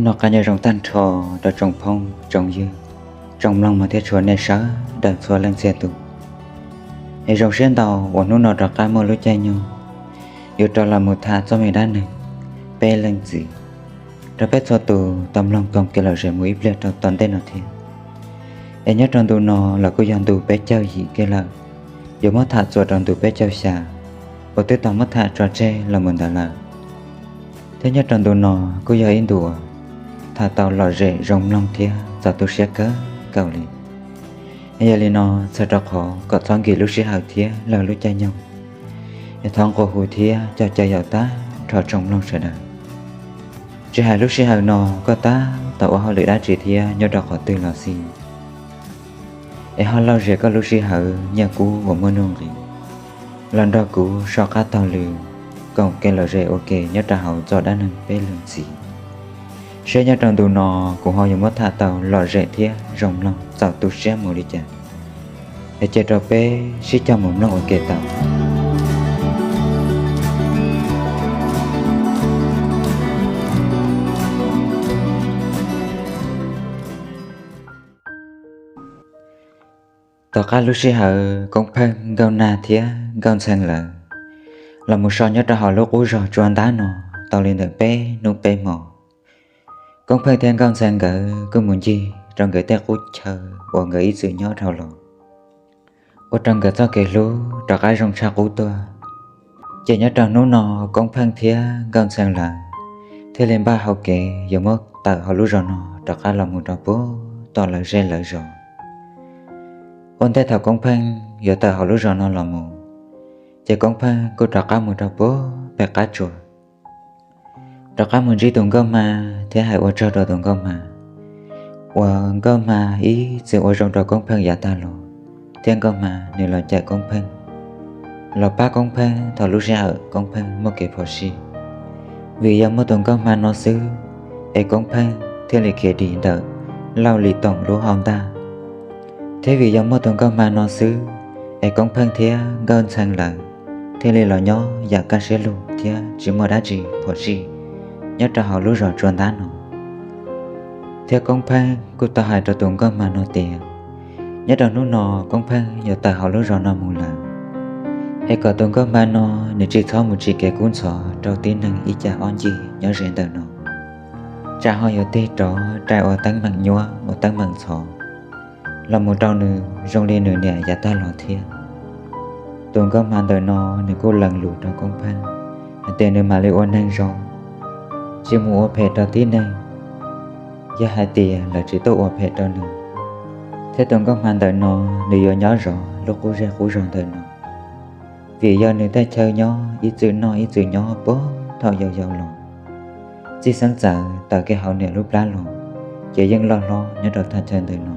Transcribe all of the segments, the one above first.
Noj qab nyob zoo tag nrho rau tsoom phooj tsoom ywg, tsoom mloog mos thiab tshua nej sawv daws txhua leej txhia tus. Es zoo siab ntau uas hnub no rov qab muaj lub caij nyoog yuav rov los mus tham txoj me dab neeg Peb Leej Txiv rau peb txhua tus tau mloog koom kev lom zem mus ib pliag rau tom ntej no thiab. Es nyob rau ntu no los kuj yog ntu peb caug yim kiag lawm, yuav muab tham txuas rau ntu peb caug xya uas twb tau muab tham tso tseg los mus ntawd lawm. Thiab nyob rau ntu no kuj yog ib ntu uas tham tau lom zem zoo mloog thiab txaus tu siab kawg nkaus li. Yog li no, txhawm rau qhov kom txhob nkim lub sij hawm thiab lawv lub caij nyoog, es thov nqua hu thiab coj caw yaum tag nrho tsoom mloog sawv daws, tsis hais lub sij hawm no koj tab tom ua hauj lwm dab tsi thiab nyob rau qhov twg los xij, es ho lauj zias koj lub sij hawm nyiaj kub uas muaj nuj nqis los nrog kuv soj qab taug lw koom kev lom zem ua ke nyob rau hauv txoj dab neeg Peb Leej Txiv, seb nyob rau ntu no kuv ho yuav muab tham tau lom zem thiab zoo mloog txaus tu siab mus li cas. Es cia rau peb sib cog mus mloog ua ke tau. Tom qab lub sij hawm Koob Pheej, Nkauj Nag thiab Nkauj Ntxhee lawv los mus so nyob rau hauv lub qub zos Tsua Ntab no tau li ntawm peb hnub peb hmo, Koob Pheej thiab Nkauj Ntxhee nkawd kuj mus ncig rau nkawd tej qub chaw uas nkawd ib txwm nyob dhau los, ua rau nkawd txoj kev hlub rov qab zoo tshaj qub tuaj. Ces nyob rau hnub no, Koob Pheej thiab Nkauj Ntxhee lawv thiaj li npaj hau kev yuav muab tawm hauv lub zos no rov qab los mus rau puag tom lawv zej lawv zos. Ua ntej thaum Koob Pheej yuav tawm hauv lub zos no los mus, ces Koob Pheej kuj rov qab mus rau puag pem qab tsua, rov qab mus ntsib tus nkauj hma thiab hais ua tsaug rau tus nkauj hma uas nkauj hma ib txwm ua zoo rau Koob Pheej yav tag los, thiab nkauj hma nws los cawm Koob Pheej, los pab Koob Pheej thaum lub sij hawm Koob Pheej muaj kev phom sij. Vim yog muaj tus nkauj hma no xwb, es Koob Pheej thiaj li khiav dim ntawm Lauj Lis Toom lub hau ntaj. Thiab vim yog muaj tus nkauj hma no xwb, es Koob Pheej thiab Nkauj Ntxhee lawv thiaj li los nyob yam kaj siab lug thiab tsis muaj dab tsi phom sij nyob rau hauv lub zos Tsua Ntab no. Thiab Koob Pheej kuj tau hais rau tus nkauj hma no tias, nyob rau hnub no Koob Pheej yuav tawm hauv lub zos no mus lawm, es kom tus nkauj hma no nws tsis txhob mus tsim kev kub ntxhov rau tib neeg ib cag ob ncig nyob ze ntawm no, tsam ho yuav tig rov rais ua teeb meem nyuaj ua teeb meem ntxhov los mus rau nws zoo li nws niam yav tag los thiab. Tus nkauj hma ntawm no nws kuj lees lus rau Koob Pheej hais tias nws mam li ua neeg zoo, tsis mus ua phem rau tib neeg, yog hais tias lawv tsis tuaj ua phem rau nws. Thiab tus nkauj hma ntawm no nws yuav nyob zov lub qub zej qub zog ntawm no, vim yog nws tej chaw nyob ib txwm noj ib txwm nyob puag thaum yau yau los, txij xeeb txawv tawm kiag hauv niam lub plab los, ces yeej loj hlob nyob rau thaj chaw ntawm no.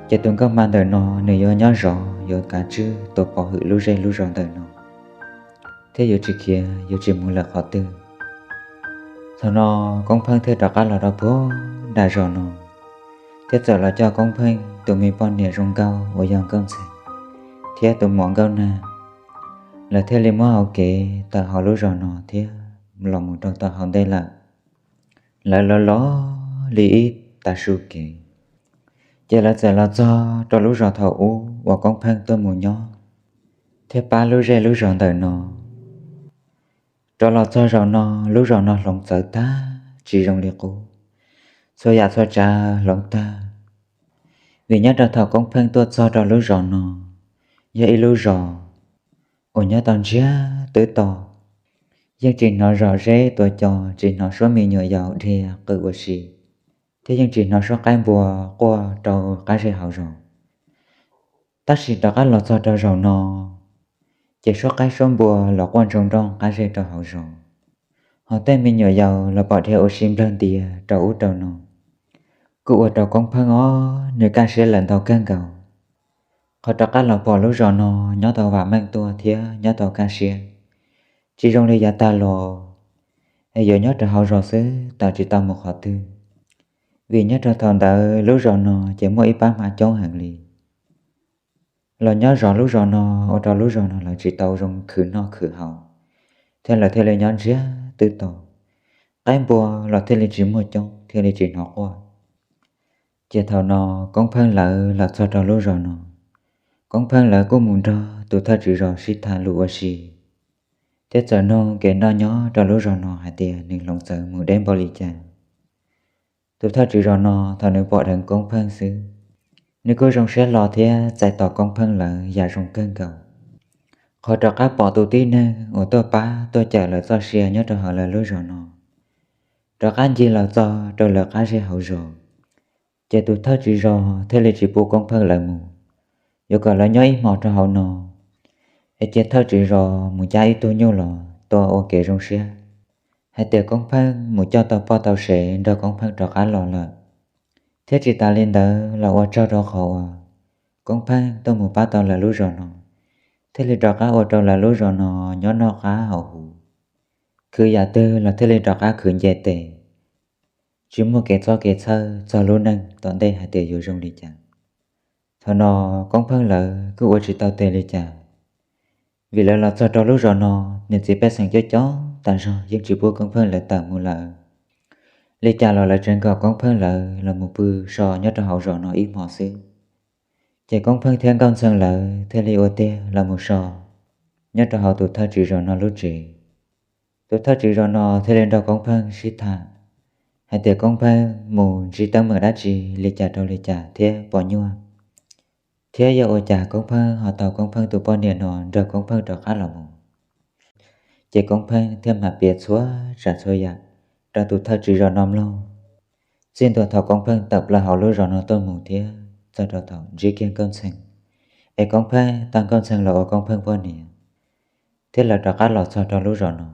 Ces tus nkauj hma ntawm no nws yuav nyob zov yuav kav tswj tus pov hwm lub zej lub zos ntawm no, thiab yuav tsis khiav yuav tsis mus lawm qhov twg. Thaum no Koob Pheej thiaj rov qab los rau puag nram zos no, thiab txawm los coj Koob Pheej tus me poj niam zoo nkauj uas yog Nkauj Ntxhee thiab tus muam Nkauj Nag, lawv thiaj li muab hau kev tawm hauv lub zos no thiab los mus rau tom hauv ntej lawm. Lawv los los li ib tav su kev, ces lawv txawm los txog rau lub zos thaum ub uas Koob Pheej tuaj mus nyob thiab pab lub zej lub zos ntawm no. Rov los txog zaum no, lub zos no hloov txawv tag tsis zoo li qub, txhua yam txhua tsav hloov tag. Vim nyob rau thaum Koob Pheej tuaj txog rau lub zos no, yog ib lub zos uas nyob tau ntsiag twb to, yeej tsis hnov zom zeb tuav co, tsis hnov suab me nyuam yaus dhia qw ua si, thiab yeej tsis hnov suab qaib npua quaj rau qab zej hauv zos. Tab sis rov qab los txog rau zaum no, ces suab qaib suab npua los quaj ntsoog nrooj qab zej rau hauv zos, ho tej me nyuam yaus los pom dhia ua si nplawg ntias rau ub rau no, kuj ua rau Koob Pheej os nws kaj siab lawm ntau kawg nkaus. Qhov rov qab los pom lub zos no nyob tau vam meej tuaj thiab nyob tau kaj siab, tsis zoo li yav tag los, es yuav nyob rau hauv zos xwb tawm tsis tau mus qhov twg. Vim nyob rau thaum ntawd lub zos no ces muaj ib pab hma coob heev li. Los nyob zov lub zos no ua rau lub zos no lawv tsis tau zoo khwv noj khwv haus, thiab lawv thiaj li nyob ntsiag twb to. qaib npua los thiaj li tsis muaj coob, thiaj li tsis hnov quaj. Ces thaum no Koob Pheej lawv los txog rau lub zos no, Koob Pheej lawv kuj mus nrog tus thawj tswv zos sib tham lus ua si, thiab txawm nug kev noj nyob rau lub zos no hais tias nws hloov txawv mus deb npaum li cas. Tus thawj tswv zos no thaum nws pom dheev Koob Pheej xwb, nws kuj zoo siab hlo thiab txais tos Koob Pheej lawv yam zoo kawg nkaus. Qhov rov qab pom tus tib neeg uas tuaj pab tuaj cawm lawv txoj sia nyob rau hauv lawv lub zos no, rov qab ncig los txog rau lawv qab zej hauv zos, ces tus thawj tswv zos thiaj li tsis pub Koob Pheej lawv mus, yuav kom lawv nyob ib hmos rau hauv no, es cia thawj tswv zos mus cab ib tug nyuj los tua ua kev zoo siab hais tias Koob Pheej mus coj tau poj tau sev nrog Koob Pheej rov qab los lawm. Thiab tsis tas li ntawd los ua tsaug rau qhov uas Koob Pheej tuaj mus pab tau lawv lub zos no, thiaj li rov qab ua rau lawv lub zos no nyob noj qab haus huv, khwv yam twg los thiaj li rov qab khwv nce tes, tsis muaj kev txob kev txhawj txog lub neej tom ntej hais tias yuav zoo li cas. Thaum no Koob Pheej lawv kuj ua tsis tau tes li cas, vim lawv los txog rau lub zos no, niam txiv pej xeem coob coob tas zog yeej tsis pub Koob Pheej lawv tawm mus lawm. Li cas los lawv tseem kom Koob Pheej lawv los mus pw so nyob rau hauv zos no ib hmos xwb. Ces Koob Pheej thiab Nkauj Ntxhee lawv thiaj li ua tiag los mus so nyob rau hauv tus thawj tswv zos no lub tsev. Tus thawj tswv zos no thiaj li nrog Koob Pheej sib tham hais tias Koob Pheej mus ntsib teeb meem dab tsi li cas rau li cas thiab puas nyuaj, thiab yog ua cas Koob Pheej ho tau Koob Pheej tus poj niam no nrog Koob Pheej rov qab los mus. Ces Koob Pheej thiaj mam piav txhua tsav txhua yam rau tus thawj tswv zos no mloog. Txij ntua thaum Koob Pheej tawm plaws hauv lub zos no tuaj mus thiab txog rau thaum ntsib kiag Nkauj Ntxhee, es Koob Pheej tau Nkauj Ntxhee los ua Koob Pheej poj niam, thiab lawv rov qab los txog rau lub zos no.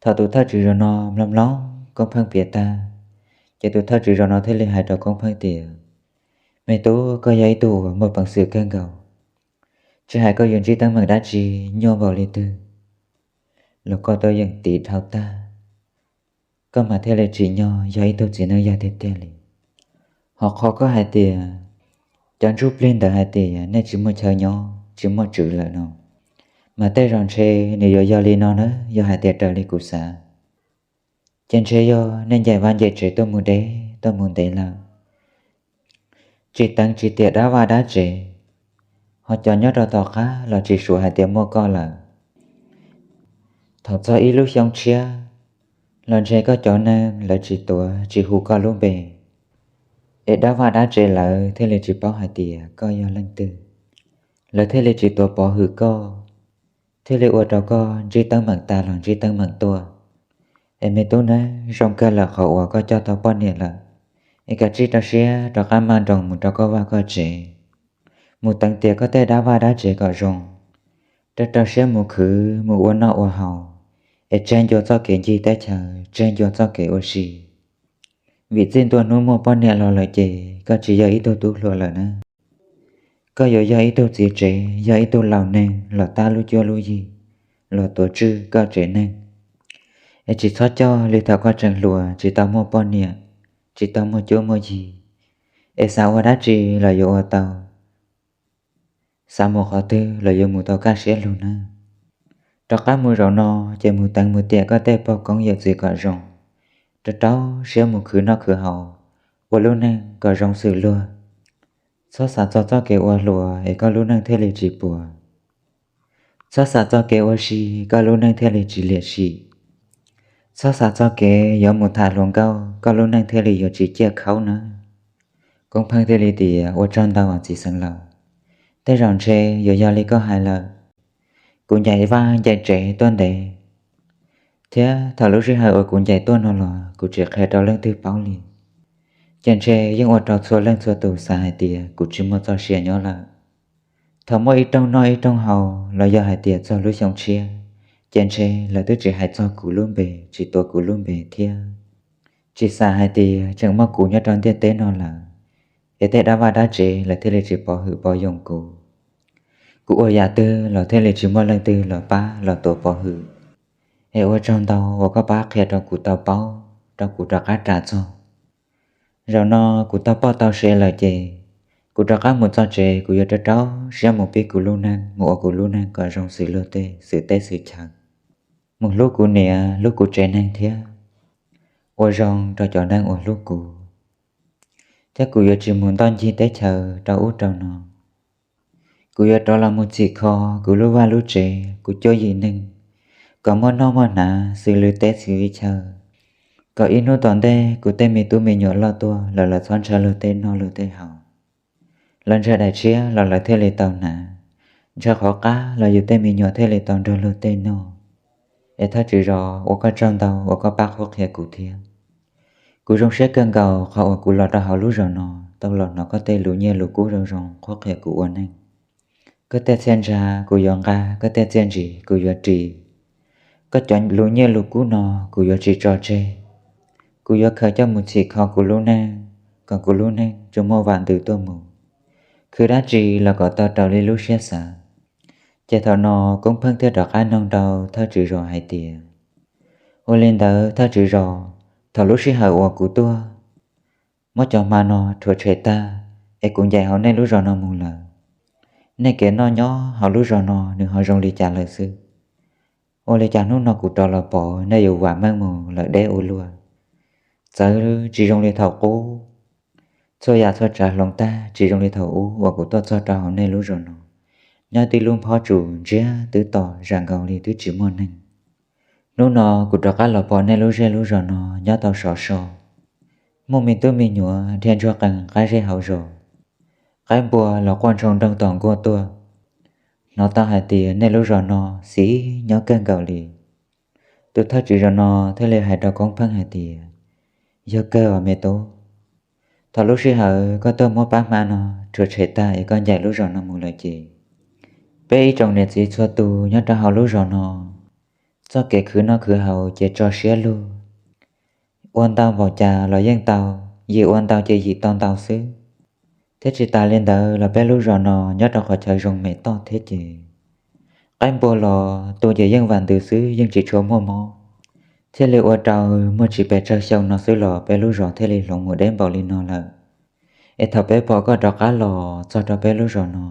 Thaum tus thawj tswv zos no mloog mloog Koob Pheej piav tag, ces tus thawj tswv zos no thiaj li hais rau Koob Pheej tias, me tub, koj yog ib tug uas muaj peev xwm kawg nkaus, tsis hais koj yuav ntsib teeb meem dab tsi nyuaj npaum li twg los koj tuaj yeem tiv dhau tag, koj mas thiaj li tsim nyog yog ib tug txiv neej yog tiag tiag li. Ho qhov koj hais tias cov ntsuj plig ntawd hais tias nej tsis muaj chaw nyob tsis muaj tswv lawm no, mas tej zaum ntshe nws yuav yog li no na, yog hais tias raws li kuv xav, ces ntshe yog nej ncaim vaj ncaim tsev tuaj mus deb tuaj mus ntev lawm, tsis teev tsis tiam dab vaj dab tsev, ho cov nyob rau tom qab los tsis suav hais tias muaj koj lawm. Thaum txog ib lub xyoo tshiab los ntshe koj cov neeg lawv tsis tuav tsis hu koj lub npe, es dab vaj dab tsev lawv thiaj li tsis paub hais tias koj yog leej twg, lawv thiaj li tsis tuav pov hwm koj, thiaj li ua rau koj ntsib teeb meem tag los ntsib teeb meem tuaj. Es me tub na, zoo kawg lawm qhov uas koj coj tau poj niam lawm, es kav tsij rau siab rov qab maj nroos mus rau koj vaj koj tsev, mus teev tiam koj tej dab vaj dab tsev kom zoo, rau rau siab mus khwv mus ua noj ua haus, es tseg ncua txoj kev ncig teb chaws, tseg ncua txoj kev ua si. Vim txij ntua hnub muaj poj niam los lawm ces koj tsis yog ib tug tub hluas lawm na. Koj yuav yog ib tug txiv tsev, yog ib tug laus neeg los tab lub cuab lub yig, los tuav tswj koj tsev neeg. Es tsis txhob coj li thaum koj tseem hluas tsis tau muaj poj niam, tsis tau muaj cuab muaj yig, es xav ua dab tsi los yuav ua tau, xav mus qhov twg los yuav mus tau kaj siab lug nawb. Rov qab mus zaum no ces mus teev mus tiam koj tej pog koob yawm txwv kom zoo, rau rau siab mus khwv noj khwv haus, ua lub neej kom zoo xws luag. Txhob xav txog txoj kev ua hluas es koj lub neej thiaj li tsis puas. Txhob xav txog kev ua si, koj lub neej thiaj li tsis liam sim. Txhob xav txog kev yuav mus tham hluas nkauj, koj lub neej thiaj li yuav tsis ciaj khaub nawb. Koob Pheej thiaj li tias, ua tsaug ntau txiv xeev laus, tej zaum ntshe yuav yog li koj hais lawm. Kuv ncaim vaj ncaim tsev tuaj ntev, thiab thaum lub sij hawm uas kuv ncaim tuaj no los kuv tsis qhia rau leej twg paub li, ces ntshe yeej ua rau txhua leej txhua tus xav hais tias kuv tsis muaj txoj sia nyob lawm. Thaum muaj ib rooj noj ib rooj haus los yog hais tias txog lub xyoo tshiab, ces ntshe lawv twb tsis hais txog kuv lub npe, tsis tuav kuv lub npe thiab. Tsis xav hais tias tseem muaj kuv nyob rau ntiaj teb no lawm, es tej dab vaj dab tsev lawv thiaj li tsis pov hwm pov yoos kuv. Kuv ua yam twg los thiaj li tsis muaj leej twg los pab los tuav pov hwm. Es ua tsaug ntau uas koj pab qhia rau kuv tau paub, rau kuv rov qab ras txog. Zaum no kuv tau poj tau sev lawm ces kuv rov qab mus txog tsev, kuv yuav rau rau siab mus pib kuv lub neej, mus ua kuv lub neej kom zoo xws luag tej, xws teb xws chaw, mus hlub kuv niam hlub kuv tsev neeg thiab. ua zoo rau cov neeg uas hlub kuv, thiab kuv yuav tsis mus ntoj ncig teb chaws rau ub rau no. Kuv yuav rov los mus txhim kho kuv lub vaj lub tsev, kuv cuab yim neeg, kom muaj noj muaj hnav xws li teb xws li chaw, kom ib hnub tom ntej kuv tej me tub me nyuam loj tuaj lawm lawv txhob ntshaw luag tej noj luag tej haus. Lawv ntshaw daim tshiab los lawv thiaj li tau hnav, ntshaw qhov qab los yus tej me nyuam thiaj li tau nrog luag tej noj. Es thawj tswv zos, ua koj tsaug ntau uas koj pab qhuab qhia kuv thiab. Kuv zoo siab kawg nkaus qhov uas kuv los rau hauv lub zos no, tau los hnov koj tej lus nyiaj lus kub zoo zoo qhuab qhia kuv ua neej. Koj tej txiaj ntsig kuv yuav nqa, koj tej txiaj ntsig kuv yuav ris. Koj cov lus nyiaj lus kub no kuv yuav tsis tso tseg. Kuv yuav khaws coj mus txhim kho kuv lub neej, kom kuv lub neej tsuas muaj vam ntws tuaj mus, khwv dab tsi los kom tau raws li lub siab xav. Ces thaum no Koob Pheej thiaj rov qab nug rau thawj tswv zos hais tias, ua li ntawd thawj tswv zos, thaum lub sij hawm uas kuv tuaj muab cov hma no rhuav tshem tag, es kuv ncaim hauv nej lub zos no mus lawm, nej kev noj nyob hauv lub zos no nws ho zoo li cas lawm xwb? Ua li cas hnub no kuv rov los pom nej yuav vam meej mus lawm deb ua luaj, txawv tsis zoo li thaum qub, txhua yam txhua tsav hloov tag tsis zoo li thaum ub uas kuv tuaj txog rau hauv nej lub zos no, nyob tib lub nphob tsuas ntsiag twb to zam nkaus li twb tsis muaj neeg. Hnub no kuv rov qab los pom nej lub zej lub zos no nyob tau sov so, muaj me tub me nyuam dhia ntsuag qees qab zej hauv zos, qaib npua los quaj ntshoo nroog tom nkuaj tuaj. Hnov tau hais tias nej lub zos no xis nyob kawg nkaus li. Tus thawj tswv zos no thiaj li hais rau Koob Pheej hais tias, yog kawg os me tub, thaum lub sij hawm koj tuaj muab pab hma no rhuav tshem tag es koj ncaim lub zos no mus lawm ces, peb ib tsoom niam txiv txhua tus nyob rau hauv lub zos no, txoj kev khwv noj khwv haus ces tso siab lug, ua ntau npaum cas los yeej tau, yim ua ntau ces yim tau ntau xwb. Thiab tsis tas li ntawd los peb lub zos no nyob rau qhov chaw zoo me toj thiab ces, qaib npua los tu ces yeej vam ntws xwb, yeej tsis tshua muaj mob, thiaj li ua rau muaj tsis pes tsawg xyoo no xwb los peb lub zos thiaj li hloov mus deb npaum li no lawm. Es thaum peb pom koj rov qab los txog rau peb lub zos no,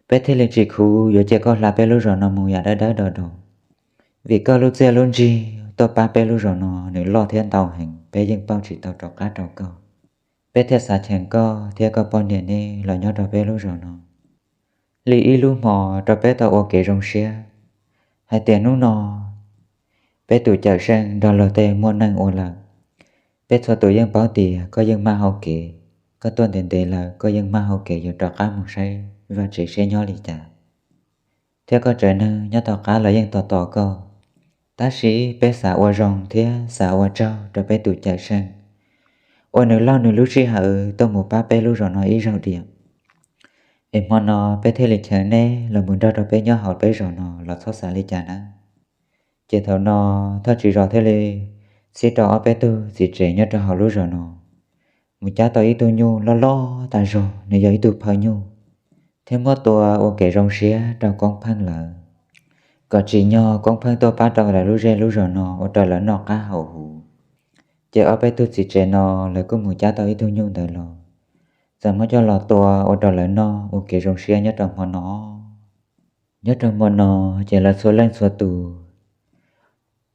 peb thiaj li tsis khuv yuav cia koj hla peb lub zos no mus yam dawb dawb do do, vim koj lub txiaj lub ntsig tuaj pab peb lub zos no nws loj thiab ntau heev, peb yeej pauj tsis tau rov qab rau koj. Peb thiaj xav cheem koj thiab koj poj niam nej los nyob rau peb lub zos no li ib lub hmo rau peb tau ua kev zoo siab hais tias hnub no peb tus cawm seej nrog luag tej muaj neej ua lawm. Peb txhua tus yeej paub tias koj yeej maj hauv kev, koj tuaj ntev ntev lawm koj yeej maj hauv kev yuav rov qab mus saib vaj tsev seb nyob li cas, thiab koj tsev neeg nyob tom qab los yeej tos tos koj. Tab sis peb xav ua zoo thiab xav ua tsaug rau peb tus cawm seej uas nws lauj nws lub sij hawm tuaj mus pab peb lub zos no ib zaug diam. Es hmo no peb thiaj li cheem nej los mus nrog rau peb nyob hauv peb zos no los txhob xav li cas nawb. Ces thaum no thawj tswv zos thiaj li txib rau ob peb tug txiv tsev nyob rau hauv lub zos no mus cab tau ib tug nyuj loj loj tas zog, nws yog ib tug phaw nyuj, thiab muab tua ua kev zoo siab rau Koob Pheej lawv, kom tsim nyog Koob Pheej tuaj pab rau lawv lub zej lub zos no ua rau lawv noj qab haus huv. Ces ob peb tug txiv tsev no lawv kuj mus cab tau ib tug nyuj ntawd los, txawm muab coj los tua ua rau lawv noj ua kev zoo siab nyob rau hmo no. Nyob rau hmo no ces lawv txhua leej txhua tus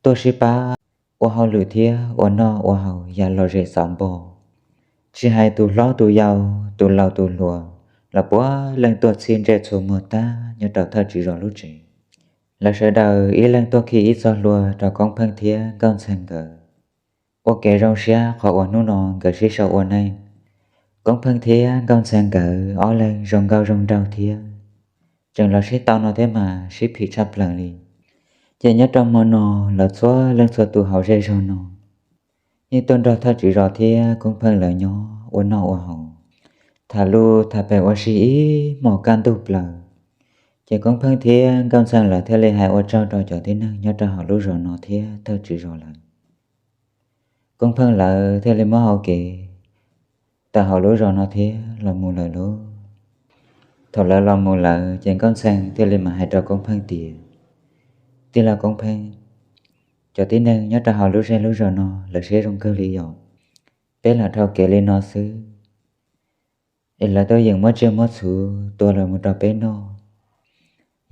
tuaj sib pab ua hauj lwm thiab ua noj ua haus yam lom zem xauv npo. Tsis hais tus hlob tus yau, tus laus tus hluas, los puav leej tuaj txhij ntsej txhua muag tag nyob rau thawj tswv zos lub tsev. Lawv sawv daws ib leeg tuaj khi ib txoj hlua rau Koob Pheej thiab Nkauj Ntxhee nkawd ua kev zoo siab qhov uas hnub no nkawd sib sau ua neej. Koob Pheej thiab Nkauj Ntxhee nkawd ob leeg zoo nkauj zoo nraug thiab, tseem los sib tau no thiab mas sib phim tshaj plaws li. Ces nyob rau hmo no lawv txhua leej txhua tus hauv zej zog no yeej tuaj nrog thawj tswv zos thiab Koob Pheej lawv nyob ua noj ua haus, tham lus tham pem ua si ib hmos kaj ntug plaws. Ces Koob Pheej thiab Nkauj Ntxhee lawv thiaj li hais ua tsaug rau cov tib neeg nyob rau hauv lub zos no thiab thawj tswv zos lawm. Koob Pheej lawv thiaj li muab hau kev tawm hauv lub zos no thiab los mus lawm lauj. Thaum lawv los mus lawm ces Nkauj Ntxhee thiaj li mam hais rau Koob Pheej tias, tij laug Koob Pheej, cov tib neeg nyob rau hauv lub zej lub zos no lawv siab zoo kawg li yom. Peb los dhau kev li no xwb es lawv tuaj yeem muab tsiaj muab txhu tua los mus rau peb noj,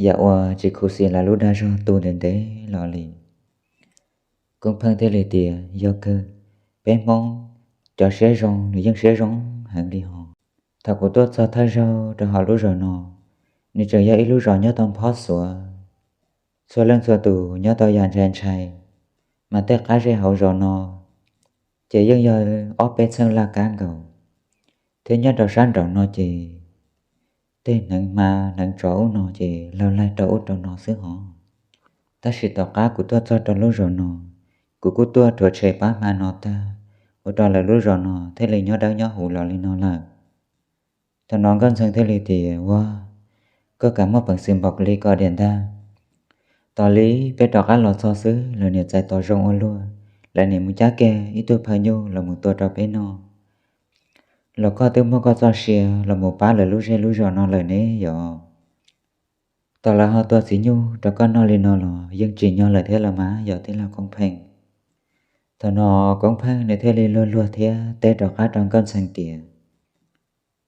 yam uas tsis khuv xim lawv lub dag zog tu ntev ntev los li. Koob Pheej thiaj li tias, yog kawg, Peb Hmoob cov siab zoo nws yeej siab zoo heev li hos. Thaum kuv tuaj txog thawj zaug rau hauv lub zos no, nws tseem yog ib lub zos nyob tau phob xuav. Txhua leej txhua tus nyob tau yam ntshai ntshai, mas tej qab zej hauv zos no ces yeej yog ob peb txheej laj kab nkaus, thiab nyob rau sab nraum no ces tej hneev hma hneev tsov ub no ces laug laig rau ub rau no xwb hos. Tab sis tom qab kuv tuaj txog rau lub zos no, kuv kuj tuaj rhuav tshem pab hma no tag, ua rau lawv lub zos no thiaj li nyob dawb nyob huv los li no lawm. Thaum no Nkauj Ntxhee thiaj li tias, Ua, koj kam muaj peev xwm npaum li ko diam ntag. Tos li peb rov qab los txog xwb lawv niam txais tos zoo ua luaj, lawv niam mus cab kiag ib tug phaw nyuj los mus tua rau peb noj, los koj twb muab koj txoj sia los mus pab lawv lub zej lub zos no lawm ne yom. Tos lawv ho tua txiv nyuj rau koj noj li no los yeej tsim nyog lawm thiab los mas yog tij laug Koob Pheej. Thaum no Koob Pheej nws thiaj li luag luag thiab teb rov qab rau Nkauj Ntxhee tias,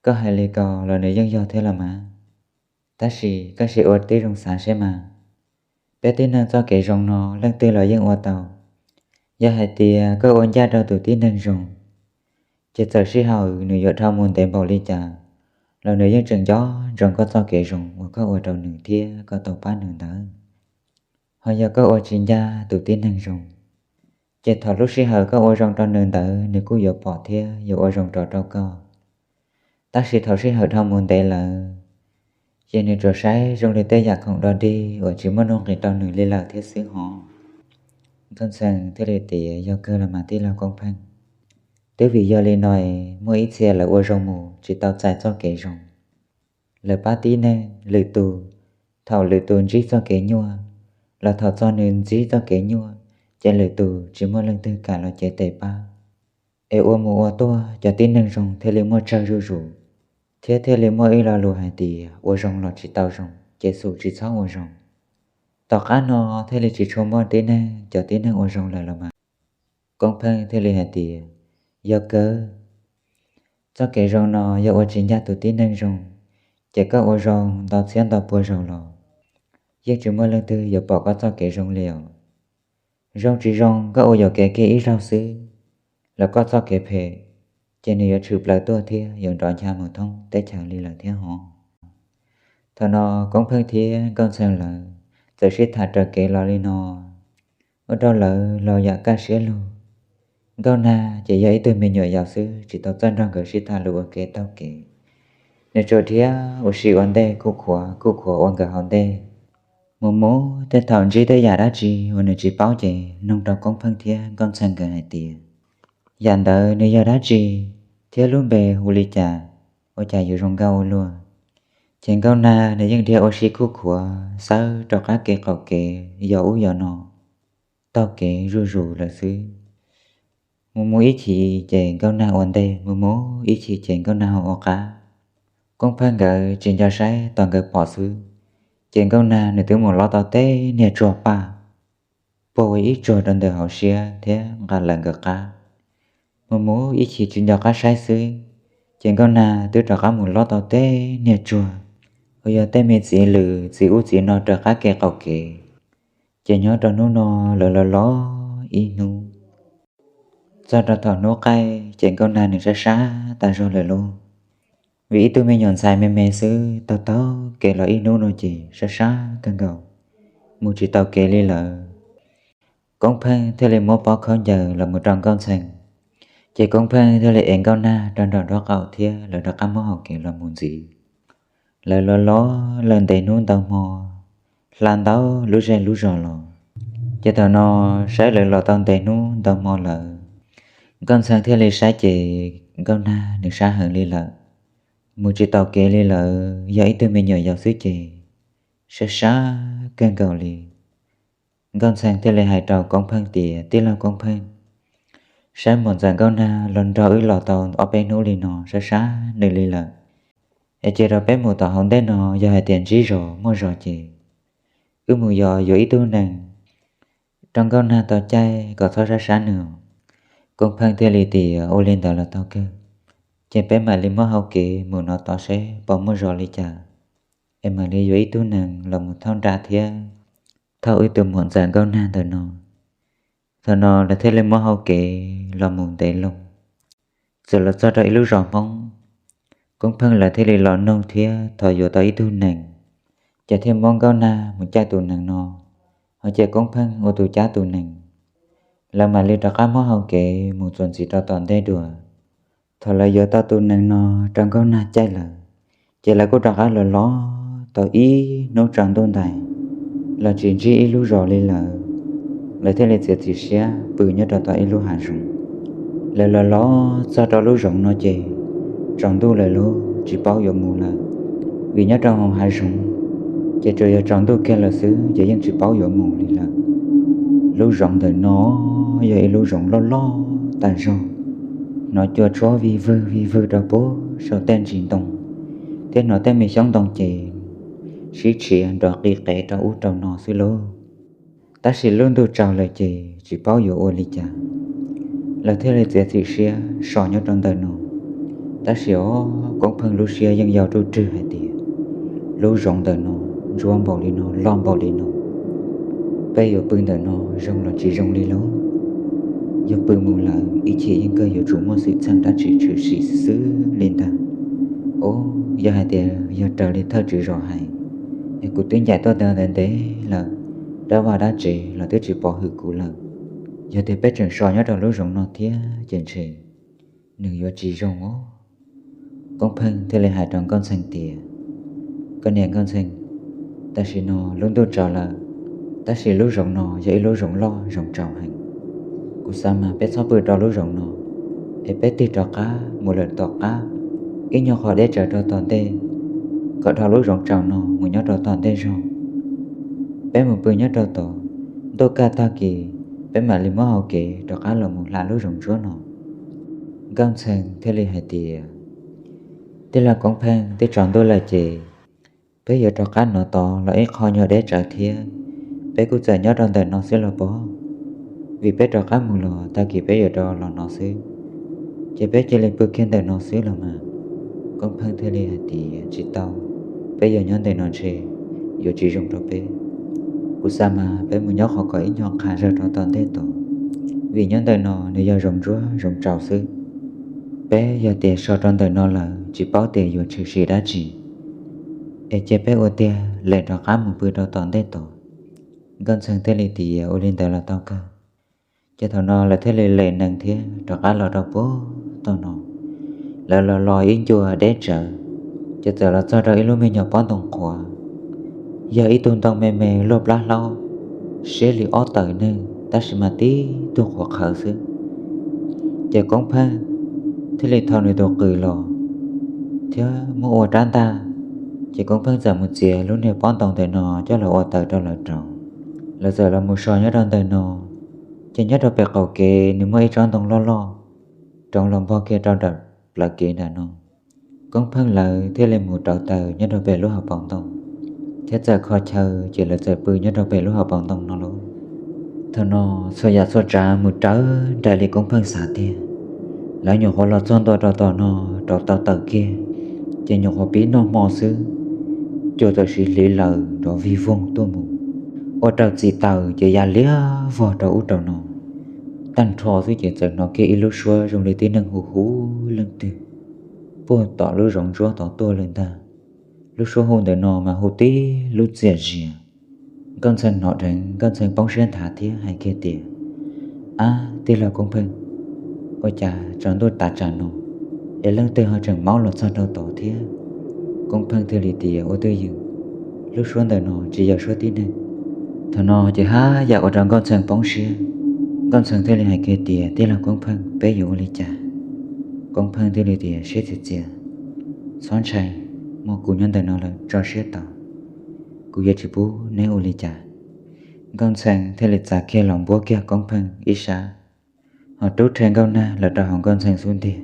Koj hais li ko los nws yeej yog thiab los mas, tab sis koj sim ua tib zoo xav seb mas, peb tib neeg txoj kev zoo no leej twg los yeej ua tau. Yog hais tias koj ua ncaj rau tus tib neeg zoo, ces txawm sij hawm nws yuav dhau mus ntev npaum li cas los nws yeej tseem nco ntsoov koj txoj kev zoo uas koj ua rau nws thiab koj tau pab nws ntawd. Ho yog koj ua tsis ncaj tus tib neeg zoo, ces thaum lub sij hawm koj ua zoo rau nws ntawd nws kuj yuav pom thiab yuav ua zoo rov rau koj. Tab sis thaum sij hawm dhau mus ntev lawm, ces nws tsuas saib zoo li tej yam khoom dog dig uas tsis muaj nuj nqis rau nws li lawm thiab xwb hos. Nkauj Ntxhee thiaj li tias, Yog kawg los mas tij laug Koob Pheej, twb vim yog li no es muaj ib txhia lawv ua zoo mus tsis tau txais txoj kev zoo. Lawv pab tib neeg lwm tus, thaum lwm tus ntsib txoj kev nyuaj, los thaum txog nws ntsib txoj kev nyuaj, ces lwm tus tsis muaj leej twg kam los cev tes pab. Es ua mus ua tuaj cov tib neeg zoo thiaj li muaj tsawg zuj zus, thiab thiaj li muaj ib lo lus hais tias ua zoo los tsis tau zoo ces xum tsis txhob ua zoo. Tom qab no thiaj li tsis tshua muaj tib neeg cov tib neeg ua zoo lawm los mas. Koob Pheej thiaj li hais tias, Yog kawg, txoj kev zoo no yog ua tsis ncaj tus tib neeg zoo, ces koj ua zoo nto txhiab nto pua zaus los yeej tsis muaj leej twg yuav pom koj txoj kev zoo li os. Zoo tsis zoo koj ua yuam kev kiag ib zaug xwb, los koj txoj kev phem ces nws yuav tshwm plaws tuaj thiab yuav nrov ncha mus thoob teb chaws li lawm thiab hos. Thaum no Koob Pheej thiab Nkauj Ntxhee lawv txawm sib tham raws kev los li no, ua rau lawv los yam kaj siab lug. Nkauj Nag ces yog ib tug me nyuam yaus xwb tsis tau txawj nrog nkawd sib tham lus ua ke taug kev. Nws tsuas dhia ua si ua ntej kuj khuav kuj khuav ua nkawd hauv ntej. Mus mus tej thaum ntsib tej yam dab tsi uas nws tsis paub ces noog rau Koob Pheej thiab Nkauj Ntxhee nkawd hais tias, Yam ntawd nws yog dab tsi thiab lub npe hu li cas, ua cas yuav zoo nkauj ua luaj? Ces Nkauj Nag nws yeej dhia ua si kuj khuav xawb rau qab kev qaum kev yos ub yos no, taug kev zuj zus lawm xwb. Mus mus ib chim ces Nkauj Nag ua ntej, mus mus ib chim ces Nkauj Nag ho ua qab. Koob Pheej nkawd tsis nco saib tos nkawd pom xwb, ces Nkauj Nag nws twb mus lob tau teb niag tsuag paj, puag ua ib tsuag rau ntawm hauv siab thiab nqa lawm nkawd qab. Mus mus ib chim tsis nco qab saib xwb, ces Nkauj Nag twb rov qab mus lob tau teb niag tsuag uas yog tej me txiv lws txiv ub txiv no raws qab kev qaum kev, ces nyob rau hnub no lawv los los ib hnub. Txog rau thaum hnub qaij ces Nkauj Nag nws sab sab tas zog lawm lauj, vim ib tug me nyuam ntxhais me me xwb taug taug kev los ib hnub no ces sab sab kawg nkaus, mus tsis tau kev li lawm. Koob Pheej thiaj li muab pob khaub ncaws los mus rau Nkauj Ntxhee, ces Koob Pheej thiaj li ev Nkauj Nag rau nram nraub qaum thiab lawv rov qab muab hau kev los mus ntxiv. Lawv los los lawm ntev hnub ntau hmo, hla ntau lub zej lub zos los. Ces thaum no saib lawv los tau ntev hnub ntau hmo lawm, Nkauj Ntxhee thiaj li saib ces Nkauj Nag nws sab heev li lawm, mus tsis tau kev li lawm, yog ib tug me nyuam yaus xwb ces sab sab kawg nkaus li. Nkauj Ntxhee thiaj li hais rau Koob Pheej tias, Tij laug Koob Pheej, saib muam ntxawm Nkauj Nag los nrog wb los tau ob peb hnub li no sab sab nws li lawm, es cia rau peb mus tom hauv ntej no, yog hais tias ntsib zos muaj zos ces wb mus yos yuav ib tug nees rau Nkauj Nag tau caij kom txhob sab sab nws. Koob Pheej thiaj li tias, Ua li ntawd los tau kawg, ces peb mam li muab hau kev mus no tod seb puas muaj zos li cas, es mam li yuav ib tug nees los mus thauj nra thiab thauj wb tus muam ntxawm Nkauj Nag ntawm no. Thaum no lawv thiaj li muab hau kev los mus ntev loo. Txawm los txog rau ib lub zos Hmoob, Koob Pheej lawv thiaj li los noog thiab thov yuav tau ib tug nees, ces thiaj muab Nkauj Nag mus caij tus nees no, ho cia Koob Pheej ua tus cab tus nees. Lawv mam li rov qab muab hau kev mus txuas ntxiv rau tom ntej dua. Thaum lawv yuav tau tus nees no rau Nkauj Nag caij lawm, ces lawv kuj rov qab los los tau ib hnub tsaus ntuj ntais los tsis ntsib ib lub zos li lawm. Lawv thiaj li txiav txim siab pw nyob rau tom ib lub hav zoov. Lawv los los txog rau lub zoov no ces tsaus ntuj lawm lauj, tsis paub yuav mus lawm, vim nyob rau hauv hav zoov ces tsuas yog tsaus ntuj kiag lawm xwb ces yeej tsis paub yuav mus li lawm. Lub zoov ntawm no yog ib lub zoov loj loj tas zog, hnov cua tshuab vij vwg vij vwg rau puag saum tej ntsis ntoo, thiab hnov tej me xyoob ntoo ces sib tshiav nrov qis qev rau ub rau no xwb lauj. Tab sis lub ntuj tsaus lawm ces tsis paub yuav ua li cas, lawv thiaj li txiav txim siab so nyob rau ntawm no. Tab sis os, Koob Pheej lub siab yeej yau ruj rwg hais tias lub zoov ntawm no ntsuab npaum li no, loj npaum li no, peb yuav pw ntawm no zoo los tsis zoo li lauj. Yog pw mus lawm ib chim yeej kawg yuav tsum muaj xwm txheej dab tsi tshwm sim xwb li ntag. Os, yog hais tias yog raws li thawj tswv zos hais, es kuv twb ncaim tuaj ntev ntev lawm, dab vaj dab tsev los twb tsis pom hwm kuv lawm. Yog tias peb tseem so nyob rau lub zoov no thiab ces ntshe nws yuav tsis zoo os. Koob Pheej thiaj li hais rau Nkauj Ntxhee tias, koj niam Nkauj Ntxhee, tam sim no lub ntuj tsaus lawm, tab sis lub zoov no yog ib lub zoov loj zoov tsaus heev. Kuv xav mas peb txhob pw rau lub zoov no, es peb tig rov qab mus lawm tom qab ib nyuag qhov deb tsawv rau tom ntej, kom dhau lub zoov tsaus no mus nyob rau tom ntej zog. Peb mus pw nyob rau tod, ntuj kaj tag kis peb mam li muab hau kev rov qab los mus hla lub zoov ntsuab no. Nkauj Ntxhee thiaj li hais tias, tij laug Koob Pheej, twb tsaus ntuj lawm ces peb yuav rov qab nov tod los ib qho nyuag deb tsawv thiab, peb kuj txawm nyob rau ntawm no xwb los pob, vim peb rov qab mus los tag kis peb yuav rov los no xwb, ces peb cia li pw kiag ntawm no xwb los mas. Koob Pheej thiaj li hais tias, tsis tau, peb yog nyob ntawm no ntshe yuav tsis zoo rau peb. Kuv xav mas peb mus nyob qhov kom ib nyuag qha zawg rau tom ntej tod, vim nyob ntawm no nws yog zoov ntsuab zoov tsaus xwb. Peb yog tias so rau ntawm no lawm tsis paub tias yuav tshwm sim dab tsi, es cia peb ua tiag lem rov qab mus pw rau tom ntej tod. Nkauj Ntxhee thiaj li tias, ua li ntawd los tau kawg. Ces thaum no lawv thiaj li lem nees thiab rov qab los rau puag tom no. Lawv los los ib ncua deb tsawv, ces txawm los txog rau ib lub me nyuam pob ntoo qhuav, yog ib tug ntoo me me luaj plab hlaub, siab li ob tawm neeg tab sis mas tib tug qhuav qhawv xwb. Ces Koob Pheej thiaj li thau nws tus qws los thiab muab ua rab ntaj, ces Koob Pheej txawm mus txiav lub niag pob ntoo ntawm no coj los ua taws rau lawv rauv. Lawv txawm los mus so nyob rau ntawm no, ces nyob rau pem qaum kev nws muaj ib tsob ntoo loj loj, rauv los npog kiag rau nram plawv kev nram no. Koob Pheej lawv thiaj li mus rauv taws nyob rau pem lub hauv paus ntoo, thiab txawm kho chaw ces lawv txawm pw nyob rau pem lub hauv paus ntoo no lauj. Thaum no txhua yam txhua tsav mus rawv nraim li Koob Pheej xav tiag. Lawv nyuam qhuav los txog ntua rau tom no, rauv tau taws kiag, ces nyuam qhuav pib noj hmo xwb, cua txawm siv hliv lawm nrov vig voog tuaj mus, ua rau txim taws ces ya liab vog rau ub rau no. Tag nrho xwb ces txawm hnov kiag ib lub suab zoo li tib neeg hu hu leej twg puag tom lub zoov ntsuab tod tuaj lawm ntag. Lub suab hu ntawm no mas hu tib lub txias zias. Nkauj Ntxhee hnov dheev, Nkauj Ntxhee poob siab nthav thiab hais kiag tias, ab, tij laug Koob Pheej, ua cas tsaus ntuj tav tsam no es leej twg ho tseem maub los txog rau tod thiab? Koob Pheej thiaj li tias, ua twj ywm, lub suab ntawm no tsis yog suab tib neeg. Thaum no ces haj yam ua rau Nkauj Ntxhee poob siab. Nkauj Ntxhee thiaj li hais kiag tias, tij laug Koob Pheej, peb yuav ua li cas? Koob Pheej thiaj li tias, siab txias txias, txhob ntshai, muaj kuv nyob ntawm no lawm tso siab tau, kuv yuav tsis pub neb ua li cas. Nkauj Ntxhee thiaj li txav kiag los npuab kiag Koob Pheej ib sab, ho rub rhe Nkauj Nag los rau hauv Nkauj Ntxhee xub ntiag.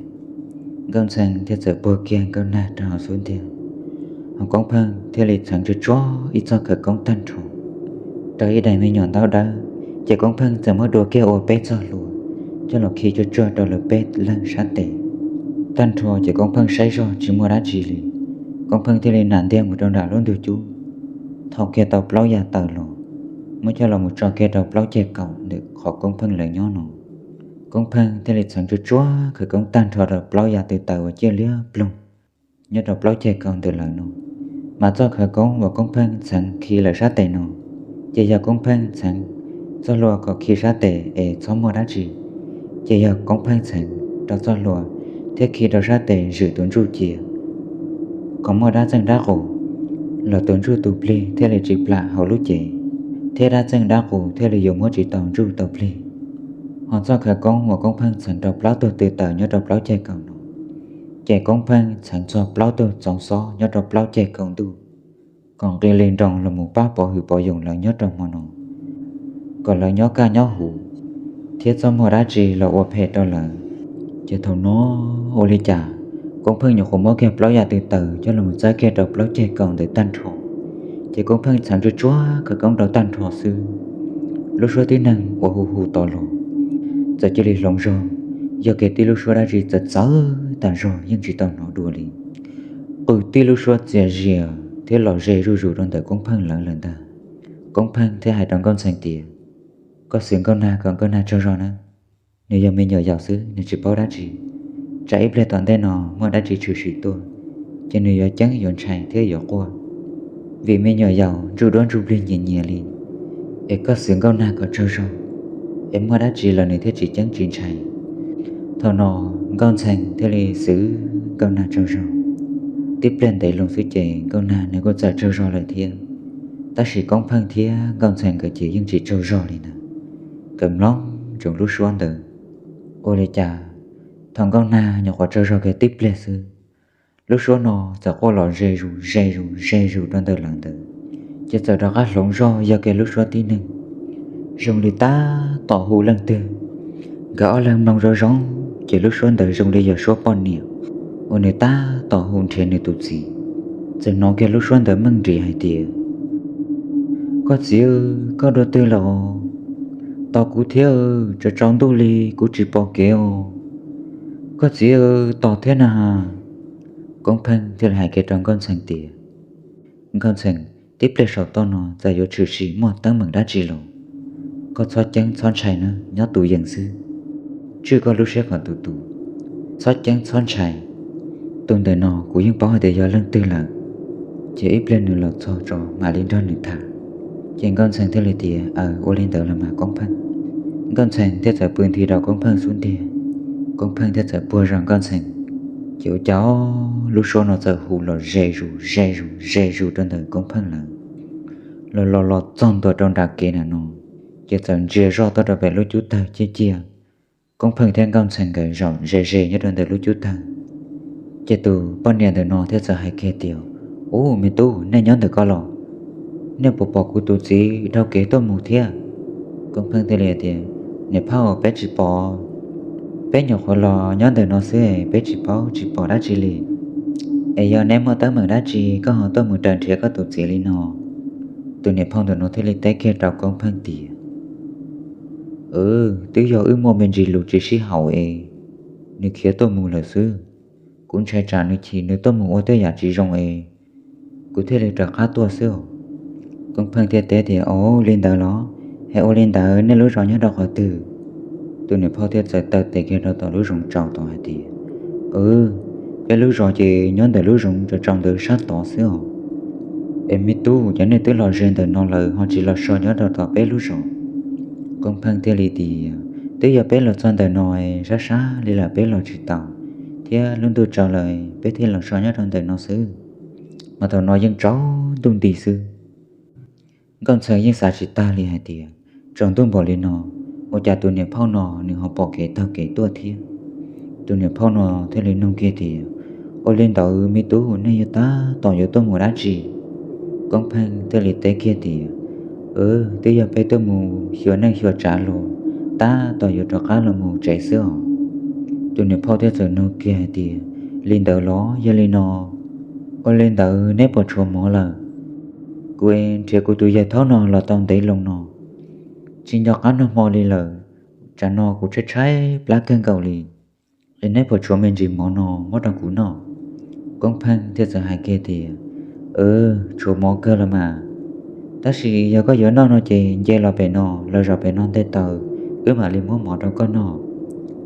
Nkauj Ntxhee thiaj txawm puag kiag Nkauj Nag rau hauv xub ntiag, ho Koob Pheej thiaj li txheev tsuag tsuag ib txoj khawv koob tag nrho rau ib daim me nyuam ntaub dawb, ces Koob Pheej txawm muab dua kiag ua peb txoj hlua coj los khi tsuag tsuag rau lawv peb leeg sab tes. Tag nrho ces Koob Pheej saib zog tsis muaj dab tsi li, Koob Pheej thiaj li nam ntiag mus rau nram lub ntug cub, thau kiag tau plaub yav taws los, muab coj los mus tso kiag rau plaub ceg kaum ntawm qhov Koob Pheej lawv nyob no. Koob Pheej thiaj li txheev tsuj tsuag khawv koob tag nrho rau plaub yav tw taws uas ciaj liab ploog nyob rau plaub ceg kaum ntawm lawv no. Mas txoj khawv koob uas Koob Pheej txheev khi lawv sab tes no, ces yog Koob Pheej txheev txoj hlua kom khi sab tes es txhob muaj dab tsi, ces yog Koob Pheej txheev rau txoj hlua thiab khi rau sab tes zwm tus ntsuj cia, kom muaj dab txeej dab qus los tus ntsuj tus plig thiaj li tsis plam hauv lub cev, thiab dab txeej dab qus thiaj li yuav muab tsis tau ntsuj tau plig. Ho txoj khawv koob uas Koob Pheej txheev rau plaub tug tw taws nyob rau plaub ceg kaum no, ces Koob Pheej txheev txog plaub tug txoov xob nyob rau plaub ceg kaum ntuj, kom nqis li nroos los mus pab pov hwm pov yoos lawv nyob rau hmo no, kom lawv nyob kaj nyob huv, thiab txhob muaj dab tsi los ua phem rau lawv. Ces thaum no ua li cas Koob Pheej nyuam qhuav muab kiag plaub yav tw taws coj los txawb kiag rau plaub ceg kaum ntawd tag nrho, ces Koob Pheej txheev tsuj tsuag khawv koob rau tag nrho xwb, lub suab tib neeg uas hu hu tod los txawm cia li hloov zog, yog kiag tib lub suab dab tsi txawv txawv tas zog yeej tsis tau hnov dua li. Qw tib lub suab txias zias thiab los ze zuj zus rau ntawm Koob Pheej lawv lawm ntag. Koob Pheej thiaj hais rau Nkauj Ntxhee tias, Koj xwv Nkauj Nag kom Nkauj Nag tsaug zog na. Nws yog me nyuam yaus xwb, nws tsis paub dab tsi. Tsam ib pliag tom ntej no muaj dab tsi tshwm sim tuaj, ces nws yuav ceeb yuav ntshai thiab yuav quaj, vim me nyuam yaus ntsuj duab ntsuj plig nyias nyias li. Es koj xwv Nkauj Nag kom tsaug zog, es muaj dab tsi los nws thiaj tsis ceeb tsis ntshai. Thaum no Nkauj Ntxhee thiaj li xwv Nkauj Nag tsaug zog. Tib pliag ntev loo xwb ces Nkauj Nag nws kuj txawm tsaug zog lawm thiab. Tab sis Koob Pheej thiab Nkauj Ntxhee nkawd ces yeej tsis tsaug zog li ntag. Nkawd mloog ntsoov lub suab ntawd, ua li cas thaum Nkauj Nag nyuam qhuav tsaug zog kiag tib pliag xwb, lub suab no txawm quaj los ze zus ze zus ze zus rau ntawm lawv ntawd, ces txawm rov qab hloov zog yog kiag lub suab tib neeg, zoo li tab tom hu leej twg. Nkawd ob leeg mloog zoo zoo, ces lub suab ntawd zoo li yog suab poj niam uas nws tab tom hu nrhiav nws tus txiv. Txawm hnov kiag lub suab ntawd meej nrim hais tias, Koj txiv, koj dua twg lawm? Tos kuv thiab, tsaus tsaus ntuj li kuv tsis pom kev os. Koj txiv, tos thiab na. Koob Pheej thiaj li hais kiag rau Nkauj Ntxhee tias, Nkauj Ntxhee, tib pliag saum toj no txawm yuav tshwm sim muaj teeb meem dab tsi los koj txhob ceeb txhob ntshai na, nyob tus yees xwb, tswj koj lub siab kom tus tus, txhob ceeb txhob ntshai. Tus ntawm no kuv yeej paub hais tias yog leej twg lawm, ces ib pliag nws los txog tso mam li nrog nws tham. Ces Nkauj Ntxhee thiaj li tias, Aws, ua li ntawd los mas Koob Pheej. Nkauj Ntxhee thiaj txawm pw nthi rau Koob Pheej xub ntiag. Koob Pheej thiaj txawm puag zog Nkauj Ntxhee, ces ua cas lub suab no txawm hu los ze zus ze zus ze zus rau ntawm Koob Pheej lawv, los los los txog ntua rau nram kev na no, ces txawm ntsia zoj tuaj rau pem lub cub tawg ciaj ciaj. Koob Pheej thiab Nkauj Ntxhee nkawd zaum ze ze nyob rau ntawm lub cub tawg. Ces tus poj niam ntawm no thiaj txawm hais kiag tias, Ub, me tub, nej nyob ntawm ko los? Nej puas pom kuv tus txiv dhau kev tuaj mus thiab? Koob Pheej thiaj li tias, Niam phauj, peb tsis pom. Peb nyuam qhuav los nyob ntawm no xwb, peb tsis paub tsis pom dab tsi li. Es yog neb muaj teeb meem dab tsi koj ho tuaj mus raws nrhiav koj tus txiv li no? Tus niam phauj ntawm no thiaj li teb kiag rau Koob Pheej tias, Twb yog wb muaj me ntsis lus tsis sib haum es nws khiav tuaj mus lawm xwb. Kuv ntshai tsam nws chim nws tuaj mus ua tej yam tsis zoo es kuv thiaj li rov qab tuaj xwb os. Koob Pheej thiaj teb tias, Ov, li ntawd los? Es ua li ntawd nej lub zos nyob rau qhov twg? Tus niam phauj thiaj txawm taw tes kiag rau tom lub zoov tsaus tod hais tias, Peb lub zos ces nyob ntawm lub zoov tsaus tsaus ntawd sab tod xwb os. Es me tub, cov nej twb los ze ntawm no lawm ho tsis los so nyob rau tom peb lub zos? Koob Pheej thiaj li tias, Twb yog peb los txog ntawm no sab sab li lawm peb los tsis tau, thiab lub ntuj tsaus lawm peb thiaj los so nyob rau ntawm no xwb. Mas thaum no yeej tsaus ntuj nti xwb. Nkauj Ntxhee yeej xav tsis tag li hais tias, Tsaus ntuj npaum li no, ua cas tus niam phauj no nws ho pom kev taug kev tuaj thiab? Tus niam phauj no thiaj li nug kiag tias, Ua li ntawd me tub, nej yog tab tom yuav tuaj mus dab tsi? Koob Pheej thiaj li teb kiag tias, Twb yog peb tuaj mus xyuas neej xyuas tsav los tab tom yuav rov qab los mus tsev xwb os. Tus niam phauj thiaj txawm nug kiag hais tias, Li ntawd los? Yog li no, ua li ntawd neb puas tshuav mov lawm? Kuv nrhiav kuv tus yawg thaub no los tau ntev loo no, tsis nco qab noj hmo li lawm. Tsam no kuv tshaib tshaib plab kawg nkaus li. Es neb puas tshuav me ntsis mov no muab rau kuv noj? Koob Pheej thiaj txawm hais kiag tias, Tshuav mov kawg los mas. Tab sis yog koj yuav noj no ces nce los pem no, los zaum pem no nte taws, wb mam li muab mov rau koj noj.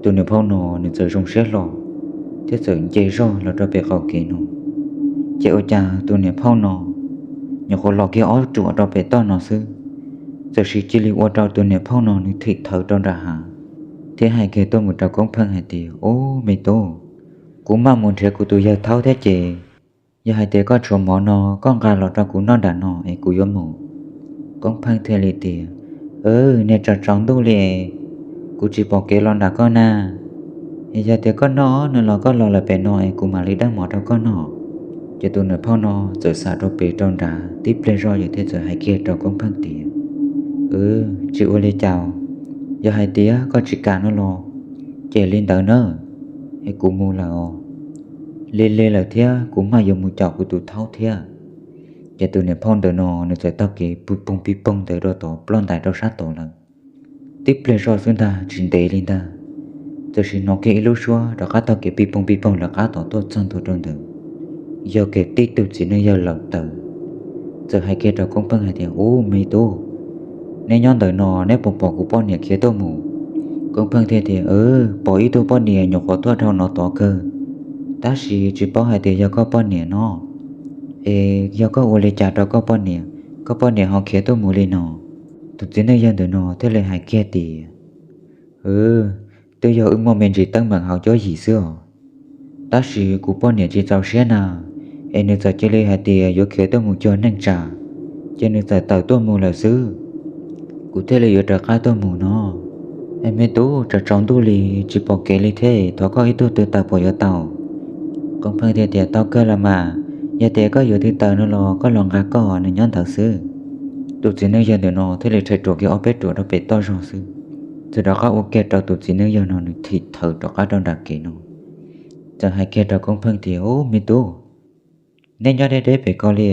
Tus niam phauj no nws txawm zoo siab hlo thiab txawm nce zog los rau pem qaum kev no. Ces ua cas tus niam phauj no nyuam qhuav los kiag ob ruam rau pem toj no xwb, txawm sis cia li ua rau tus niam phauj no nws thim thawv rau nram hav thiab hais kiag tuaj mus rau Koob Pheej hais tias, Ub, me tub, kuv maj mus nrhiav kuv tus yawg thaub thiab ces yog hais tias koj tshuav mov no, koj nqa los rau kuv noj nram no es kuv yuav mus. Koob Pheej thiaj li tias, Niag tsaus tsaus ntuj li, kuv tsis pom kev los nram koj na. Es yog tias koj noj no los koj los lawm pem no es kuv mam li deev mov rau koj noj. Ces tus niam phauj no txawm xam rau pem rau nrad tib pliag zoj yawg thiaj txawm hais kiag rau Koob Pheej tias, Tsis ua li cas, yog hais tias koj tsis kam no los ces li ntawd na, es kuv mus lawm os. Li li lawm thiab kuv maj yuav mus caum kuv tus thaub thiab. Ces tus niam phauj ntawm no nws txawm taug kev pig poog pig poog ntawd rau tod ploj ntais rau sab tod lawm. Tib pliag zoj xwb ntag tsis ntev li ntag, txawm sim hnov kiag ib lub suab rov qab taug kev pig poog pig poog lawv qab tom tuaj txog ntua rau ntawd, yog kiag tib tug txiv neej yawg laus tawv. Txawm hais kiag rau Koob Pheej hais tias, Ub, me tub, neb nyob ntawm no neb puas pom kuv poj niam khiav tuaj mus? Koob Pheej thiaj tias, Pom ib tug poj niam nyuam qhuav tuaj dhau no tod kawg, tab sis tsis paub hais tias yog koj poj niam no. Es yog koj ua li cas rau koj poj niam, koj poj niam ho khiav tuaj mus li no? Tus txiv neej yawg ntawm no thiaj li hais kiag tias, Twb yog wb muaj me ntsis teeb meem hauv cuab yim xwb os. Tab sis kuv poj niam tsis txaus siab na, es nws txawm cia li hais tias yuav khiav tuaj mus cuag neej tsa, ces nws txawm tawm tuaj mus lawm xwb. Kuv thiaj li yuav rov qab tuaj mus no. Es me tub, tsaus tsaus ntuj li tsis pom kev li thiab, thov koj ib tug tw taws puas yuav tau? Koob Pheej thiaj tias, Tau kawg los mas, yog tias koj yuav tw taws no los koj los nqa koj, nws nyob ntawd xwb. Tus txiv neej yawg ntawm no thiaj li rhais ruam kiag ob peb ruam rau pem toj zog xwb, txawm rov qab ua kiag rau tus txiv neej yawg no nws thim thawv rov qab rau nram kev no. Txawm hais kiag rau Koob Pheej tias, Ub, me tub, neb nyob deb deb pem ko li,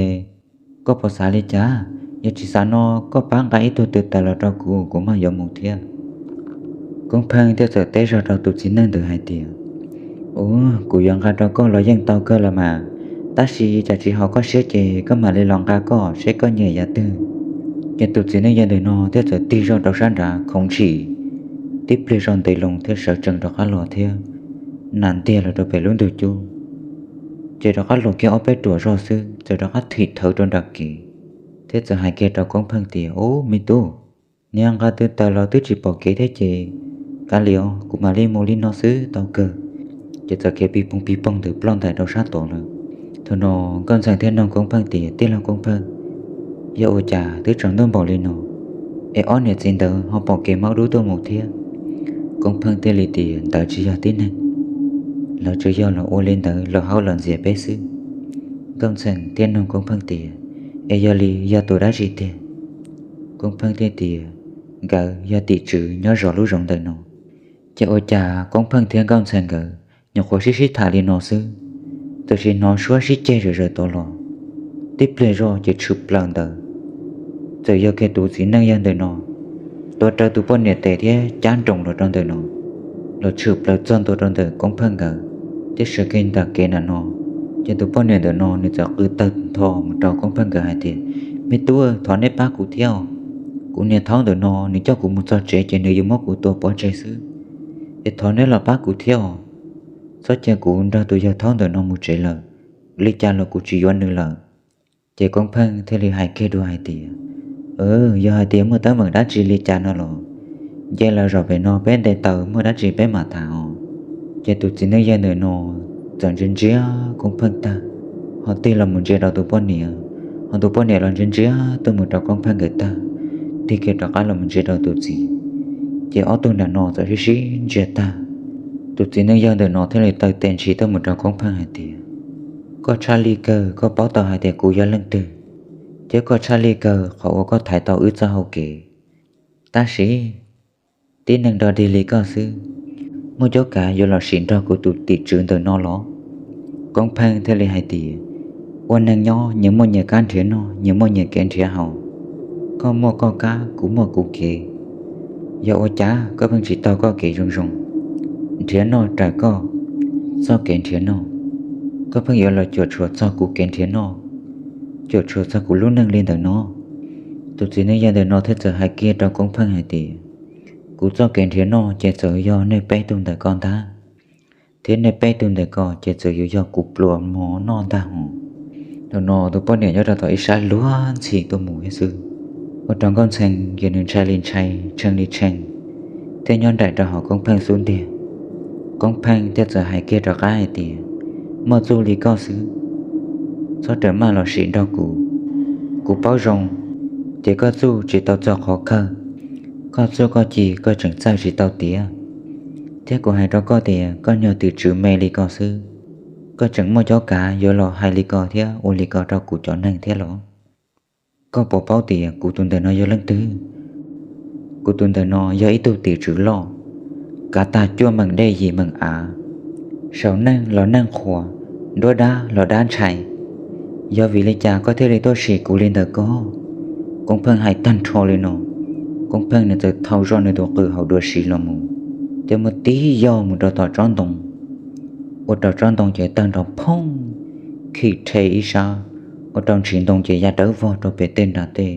koj puas xav li cas? Yog tsis xav no, koj pab nqa ib tug tw taws los rau kuv, kuv maj yuav mus thiab. Koob Pheej thiaj txawm teb zog rau tus txiv neej ntawd hais tias, Ub, kuv yuav nqa rau koj los yeej tau kawg los mas, tab sis cas tsis haum koj siab ces koj mam li los nqa koj seb koj nyiam yav twg. Ces tus txiv neej yawg ntawm no thiaj txawm tig zog rau sab nrad khoov ntshis, tib pliag zog ntev loo thiab sawv tsees rov qab los thiab nam ntiag los rau pem lub ntug cub. Ces rov qab los kiag ob peb ruam zog xwb txawm rov qab thim thawv rau nram kev, thiab txawm hais kiag rau Koob Pheej tias, Ub, me tub, niag nqa tw taws los twb tsis pom kev thiab ces kav liam, kuv mam li mus li no xwb tau kawg. Ces txawm khiav pig poog pig poog ntawd ploj ntais rau sab tod lawm. Thaum no Nkauj Ntxhee thiaj nug Koob Pheej tias, Tij laug Koob Pheej, yog ua cas twb tsaus ntuj npaum li no es ob niam txiv ntawd ho pom kev maub dub tuaj mus thiab? Koob Pheej thiaj li tias, Ntawd tsis yog tib neeg, lawv tsuas yog los ua li ntawd los haub los ntxias peb xwb. Nkauj Ntxhee thiaj nug Koob Pheej tias, Es yog li yog tus dab tsi tiag? Koob Pheej thiaj tias, Nkawd yog tim tswv nyob zov lub zoov ntawm no. Ces ua cas Koob Pheej thiab Nkauj Ntxhee nkawd nyuam qhuav sib sib tham li no xwb, txawm sim hnov suab sib ceg zom zaws tod los. Tib pliag zoj ces tshwm plaws ntawd txawm yog kiag tus txiv neej yawg ntawm no tuav rawv tus poj niam tes thiab cab nroos los rau ntawm no, los tshwm plaws txog ntua rau ntawm Koob Pheej nkawd, thiab sawv kiag nram kev nram no. Ces tus poj niam ntawm no nws txawm qw tawg ntho mus rau Koob Pheej nkawd hais tias, Me tub, thov neb pab kuv thiab os. Kuv niag thaub ntawm no nws coj kuv mus txog tsev ces nws yuav muab kuv tua pov tseg xwb, es thov neb los pab kuv thiab os. Txhob cia kuv nrog tus yawg thaub ntawm no mus tsev lawm, li cas los kuv tsis yuav nws lawm. Ces Koob Pheej thiaj li hais kiag dua hais tias, Yog hais tias muaj teeb meem dab tsi li cas no los nce los zaum pem no peb nte taws, muaj dab tsi peb mam tham os. Ces tus txiv neej yawg ntawm no txawm ntsia ntsia Koob Pheej tag, ho tig los mus ntsia rau tus poj niam, ho tus poj niam los ntsia ntsia tuaj mus rau Koob Pheej nkawd tag, tig kiag rov qab los mus ntsia rau tus txiv. Ces ob tug nram no txawm sib sib ntsia tag, tus txiv neej yawg ntawm no thiaj li taw tes ntshis tuaj mus rau Koob Pheej hais tias, Koj tshaj lij kawg, koj paub tau hais tias kuv yog leej twg, thiab koj tshaj lij kawg qhov uas koj thaiv tau wb txoj hau kev. Tab sis tib neeg dog dig li koj xwb, muaj cuab kav yuav los sim nrog kuv tus tim tswv ntawm no los? Koob Pheej thiaj li hais tias, Ua neeg nyob nyias muaj nyias kab nrhiav noj, nyias muaj nyias kev nrhiav haus. Koj muaj koj kab, kuv muaj kuv kev. Yog ua cas koj pheej tsis taug koj kev zoo zoo, nrhiav noj raws koj txoj kev nrhiav noj, koj pheej yuav los cuam tshuam txog kuv kev nrhiav noj, cuam tshuam txog kuv lub neej li ntawm no? Tus txiv neej yawg ntawm no thiaj txawm hais kiag rau Koob Pheej hais tias, kuv txoj kev nrhiav noj ces txawm yog nej peb tug ntawm ko ntag, thiab nej peb tug ntawm ko ces txawm yuav yog kuv pluas mov noj ntag hos. Thaum no tus poj niam nyob rau tom ib sab luag ntxhi tuaj mus thiab xwb, ua rau Nkauj Ntxhee ces nws ntshai li ntshai, tshee li tshee, thiab nyob nraim rau hauv Koob Pheej xub ntiag. Koob Pheej thiaj txawm hais kiag rov qab hais tias, muaj txuj li koj xwb, txhob rawm maj los sim nrog kuv. Kuv paub zoo tias koj txuj tsis tau txog qhov kawg, koj txuj koj ci koj tseem txawj tsis tau tiav, thiab kuv hais rau koj tias koj nyuag tim tswv me li ko xwb, koj tseem muaj cob kav yuav los hais li ko thiab ua li ko rau kuv cov neeg thiab los? Koj puas paub tias kuv tus ntawm no yog leej twg? Kuv tus ntawm no yog ib tug tim tswv loj, kav tag cuaj meem dej yim meem av, saum neej los neej qhuas, nruab dab los dab ntshai. Yog vim li cas koj thiaj li tuaj sim kuv li ntawm ko? Koob Pheej hais tag nrho li no, Koob Pheej nws txawm thau zoj nws tus qws hauv dua siv los mus, thiab muab tib yog mus rau tom tsob ntoo, ua rau tsob ntoo ces tawg nrov phooj, khim rhe ib sab, ua rau ntshis ntoo ces ya dawb vog rau pem tej nram tej.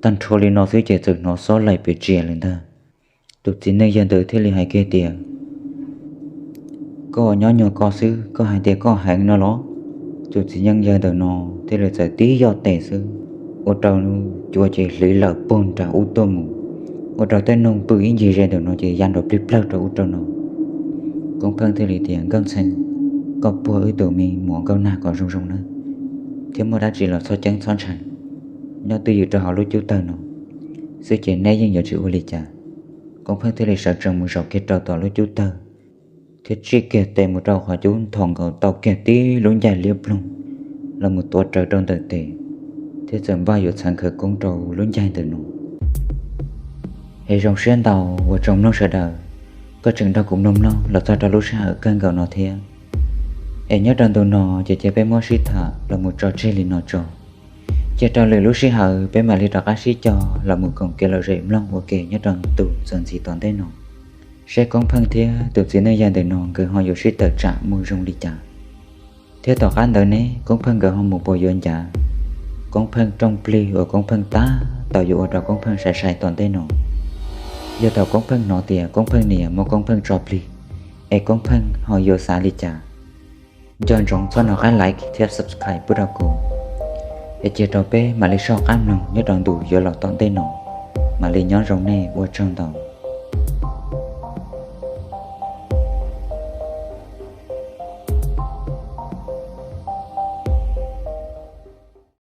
Tag nrho li no xwb ces txawm hnov xob laim pes tsia lawm ntag. Tus txiv neej yawg ntawd thiaj li hais kiag tias, koj nyob nyuag ko xwb koj hais tias koj heev no los? Tus txiv neej yawg ntawm no thiaj li txawm tib yog tes xwb, ua rau cua ces hliv lawm puag nram ub tuaj mus, ua rau tej noog pw ib ncig ze ntawm no ces ya nrov plig plawg rau ub rau no. Koob Pheej thiaj li tias, Nkauj Ntxhee, koj puag wb tus me muam Nkauj Nag kom zoo zoo nawb, thiab muaj dab tsi los txhob ceeb txhob ntshai, nyob twj ywm rau hauv lub cub tawg no xwb ces neb yeej yuav tsis ua li cas. Koob Pheej thiaj li sawv tsees mus zaum kiag rau tom lub cub tawg, thiab tsij kiag tes mus rau qhov cub nthos nkaus tau kiag tib lub ncaig liab ploog los mus tuav rawv rau ntawm tes, thiab txawm npaj yuav txheev khawv koob rau lub ncaig ntawm no. Es zoo siab ntau uas tsoom mloog sawv daws, koj tseem nrog kuv mloog mloog los txog rau lub sij hawm kawg nkaus no thiab. Es nyob rau ntu no ces cia peb muab sib tham los mus tso tseg li no tso. Cia rau lwm lub sij hawm peb mam li rov qab sib cog los mus koom kev lom zem mloog ua ke nyob rau ntu txuas ntxiv tom ntej no, seb Koob Pheej thiab tus txiv neej yawg ntawm no nkawd ho yuav sib tawm tsam mus zoo li cas. Thiab tom qab ntawd ne Koob Pheej nkawd ho mus puas yuav ncav Koob Pheej rooj plig uas Koob Pheej tab tom yuav ua rau Koob Pheej sai sai tom ntej no. Yog thaum Koob Pheej hnov tias Koob Pheej niam muab Koob Pheej tso plig, es Koob Pheej ho yuav xav li cas? Nco ntsoov txhob hnov qab like thiab subscribe pub rau kuv, es cia rau peb mam li soj qab mloog nyob rau ntu yuav los tom ntej no. Mam li nyob zoo nej, ua tsaug ntau.